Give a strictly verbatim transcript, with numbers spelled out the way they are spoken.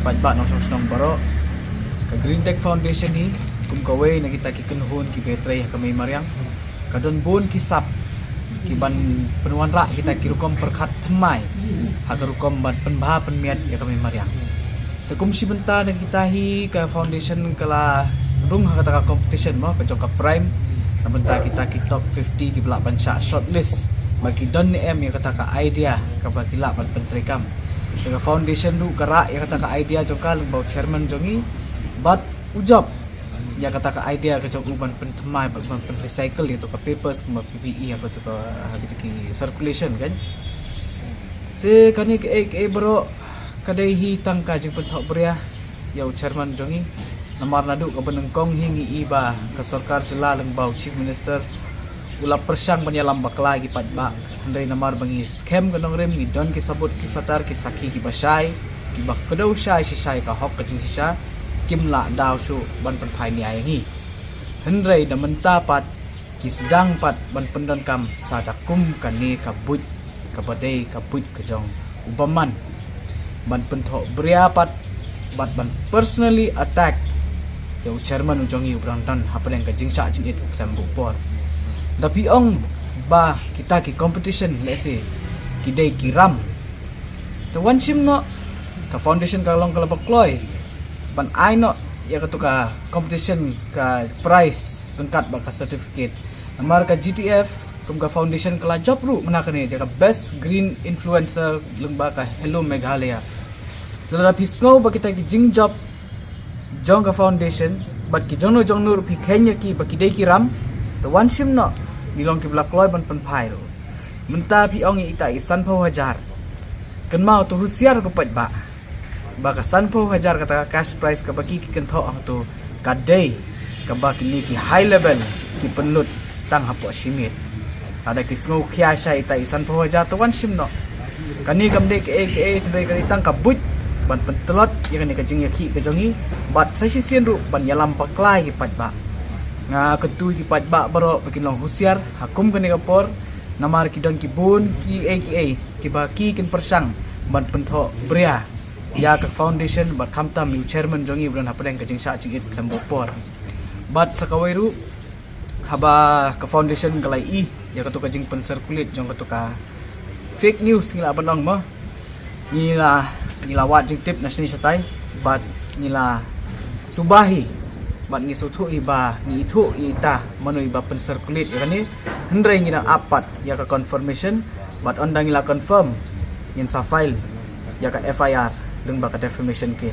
Paidbah nongshong shnong baroh, ka Green Tech Foundation hi kum kawei na kita ki kynhun kiba trei ha ka mei mariang, ka don bun ki sap kiban pynwanrah kita ki rukom pyrkhat thymmai ha ka rukom ban pynbha pynmiat ïa ka mei mariang. Te kum shi bynta na kita hi ka foundation ka la rung ha kata ka competition mo, ka jong ka Prime, na bynta kita ki top fifty kiba lah ban shah shortlist ba ki don ne em ïa kata ka idea kaba ki lah ban pyntreikam. Te ka foundation ruh ka rah ïa kata ka idea jong ka lyngba u chairman jong ngi bad u Job ïa kata ka idea ka jong u ban pynthymmai bad ban pynrecycle ïa to ka papers kumba P P E ha kata ka, ha kata ki circulation kan. Te kane kaei kaei baroh ka dei hi tang ka jingpynthohbria ïa u chairman jong ngi. Namar naduh kaba nyngkong hi ngi i ba ka sorkar jylla lyngba u Chief Minister u la pyrshang ban ïalam bakla ïa ki paidbah. Hynrei namar ba ngi skhem ka nongrim, ngi don ki sabut ki satar, ki sakhi kiba shai, kiba kdew shai shisha ïa ka hok ka jingshisha, kim lah daw shuh ban pynphai nia ïa ngi. Hynrei da mynta pat ki sdang pat ban pyndonkam sa da kum kane ka buit kaba dei ka buit ka jong u bymman ban pynthohbria pat bad ban personally attack ïa u chairman u jong ngi uba dang don hapdeng ka jingshah jingit khlem buh por. Da phi ong ba kita ki competition lehse ki dei ki ram, te wan shim noh, ka foundation ka long ka la ba kloi ban ai noh ïa katu ka competition ka prize ryngkat bad ka certificate. Namar ka G T F kum ka foundation ka la jop ruh mynta kane ïa ka best green influencer lyngba ka Hello Meghalaya. Lada phi sngew ba kita ki jingjop jong ka foundation bad ki jongno jongno ruh phi kheiñ ïa ki ba ki dei ki ram, te wan shim noh, ngi long kiba la kloi ban pynphai ruh. Mynta phi ong ïa ita i sanphew hajar. Kynmaw, to husiar ko paidbah ba ka sanphew hajar kata ka cash prize kaba ki, ki kynthoh hangto ka dei kaba kine ki high level ki pynlut tang hapoh shi miet. Lada ki sngew khia shai ita i sanphew hajar, to wan shim noh. Kane kam dei kaei kaei, te dei kane tang ka buit ban pyntlot ïa kane ka jingïakhih ka jong ngi bad sa shisien ruh ban ïalam bakla ïa ki paidbah. Nga kyntu ïa ki paidbah baroh ba kin long husiar ha kum kane ka por, namar ki don ki bun kiei kiei kiba ki kin pyrshang ban pynthohbria ïa ka foundation bad khamtam ïa u chairman jong ngi uba don hapdeng ka jingshah jingit khlem buh por. Bad sa kawei ruh, haba ka foundation ka la ïohi ïa katu ka jingpyncirculate jong katu ka fake news, ngi lah ban ong mo, ngi la, ngi la wad jingtip na shane shatai bad ngi la suba hi bad ngi sngewthuh hi ba ngi ithuh ïa ita mano iba pyncirculate ïa kane. Hynrei ngi dang ap pat ïa ka confirmation bad ynda ngi la confirm, ngin sa file ïa ka F I R lyngba ka defamation case.